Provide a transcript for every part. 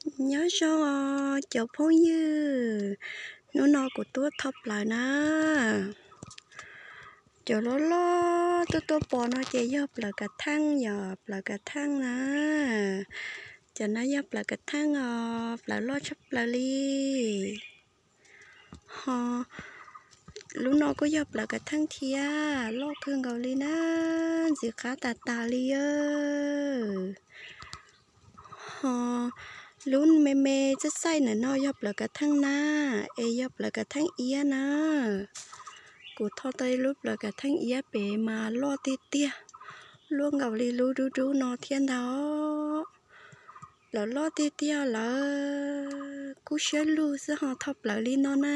Nyob zoo os cov phooj ywg, hnub no kuv tuaj tho plaws na. Cov loj loj tuaj tuaj pom no ces yog plaws kav theej, yog plaws kav theej na. Cov no yog plaws kav theej os, plaws loj tshaj plaws li. Ho lub no kuj yog plaws kav theej thiab, loj kawg nkaus li na, ntxim qab tas tas li. Ho lub me me txaij txaij ntawm no yog plaws kav theej na, es yog plaws kav theej iab na. Kuv tho tau ib lub plaws kav theej iab pem mas loj tiag tiag, luaj nkaus li lub dub dub no thiab ntag. Plaws loj tiag tiag lawm, kub siab lug xwb ho tho plaws li no na.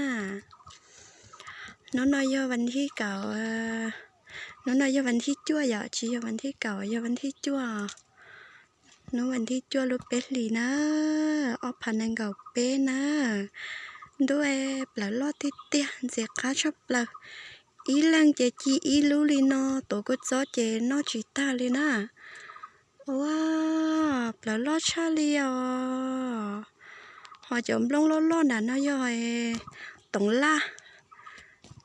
Hnub no yog vas thib kaum, hnub no yog vas thib cuaj yom, tsis yog vas thib kaum, yog vas thib cuaj. Hnub vas thib cuaj lub peb hlis na, ob phav nees nkaum peb na. Ntuj, plaws loj tiag tiag, ntxim qab tshaj plaws. Ib leeg ces ci ib lub li no, tuav kua txob ces noj tsis tag li na. Ua, plaws loj tshaj li os. Ho cov nplooj loj loj nram no yog toov laj.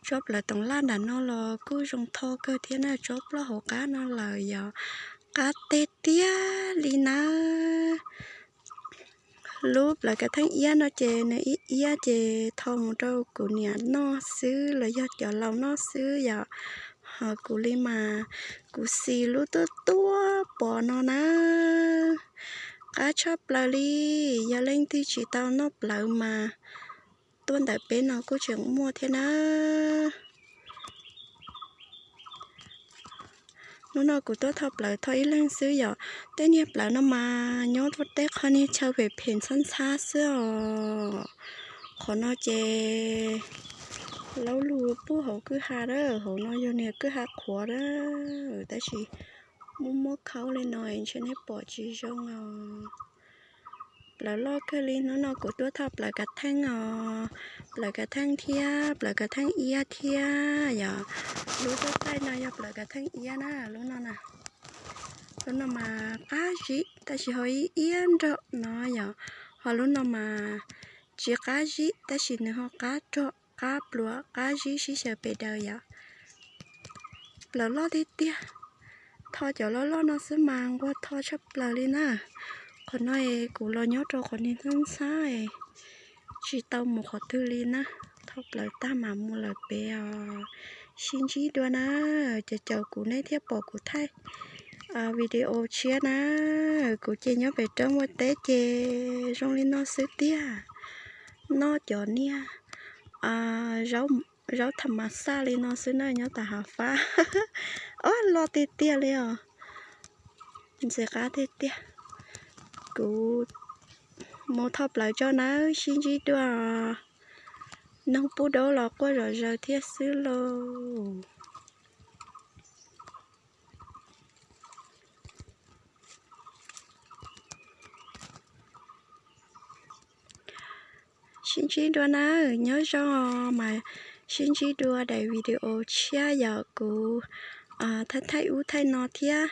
Tsob plaws toov laj nram no los kuj zoo tho kawg thiab na, tsob plaub hauv qab no lawm yog qab teg tiag li na. Lub plaws kav theej iab no ces nws ib iab ces tho mus rau kuv niam noj xwb los yog cov laus noj xwb yom. Ho kuv li mas kuv xis lub tuaj tuaj pom no na. Qab tshaj plaws li, yog leej twg tsis tau noj plawv mas tuaj ntawm peb no kuj tseem muaj thiab na. Hnub no kuv tuaj tho plawv tho ib leeg xwb yom. Tej niag plawv no mas nyob rau tej qhov niag chaw phem phem ntxhab ntxhab xwb os. Qhov no ces laub lug puag hauv kwj ha a, hauv no yog niag kwj ha qhuav a, tab sis muaj muab khaub li no ntshe nej pom tsis zoo os. Plaws loj kawg li, hnub no kuv tuaj tho plaws kav theej os, plaws kav theej thiab plaws kav theej iab thiab yom. Lub txaij txaij no yog plaws kav theej iab na, lub no na. Lub no mas qab zib tab sis ho ib iab nraug no yom. Ho lub no mas tsis qab zib tab sis nws ho qab rog qab pluav qab zib sib xyaw pes daws yom. Plaws loj tiag tiag, tho cov loj loj no xwb mas nquag tho tshaj plaws li na. Qhov no es kuv los nyob rau qhov niag ntxhab ntxhab, tsis tau mus qhov twg li na. Tho plaws tag mas mus lawm pem os. Sib ntsib dua na, caum caum kuv nej thiaj pom kuv thaij video tshiab na. Kuv ces nyob pem roob ua teb ces zoo li no xwb tiag. Noj cov niag zaub tham mas xaj li no xwb na, nyob tom hav fab. Ob, loj tiag tiag li os. Ntxim qab tiag tiag. Kuv mus tho plaws tso nawb, sib ntsib dua. Noog pub daub los quaj zom zaws thiab xwb lauj. Sib ntsib dua na, nyob zoo mas sib ntsib dua daim video tshiab yom, kuv thaij thaij ub thaij no thiab.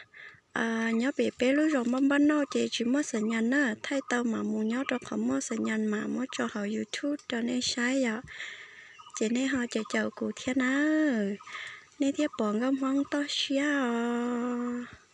Nyob pem peb lub zos Npab Npab Nauj ces tsis muaj xas nyas na, thaij tau mam mus nyob rau qhov muaj xas nyas mam muab tso hauv YouTube rau nej saib yom. Ces nej ho caum caum kuv thiab na, nej thiaj pom nkauj Hmoob toj siab os.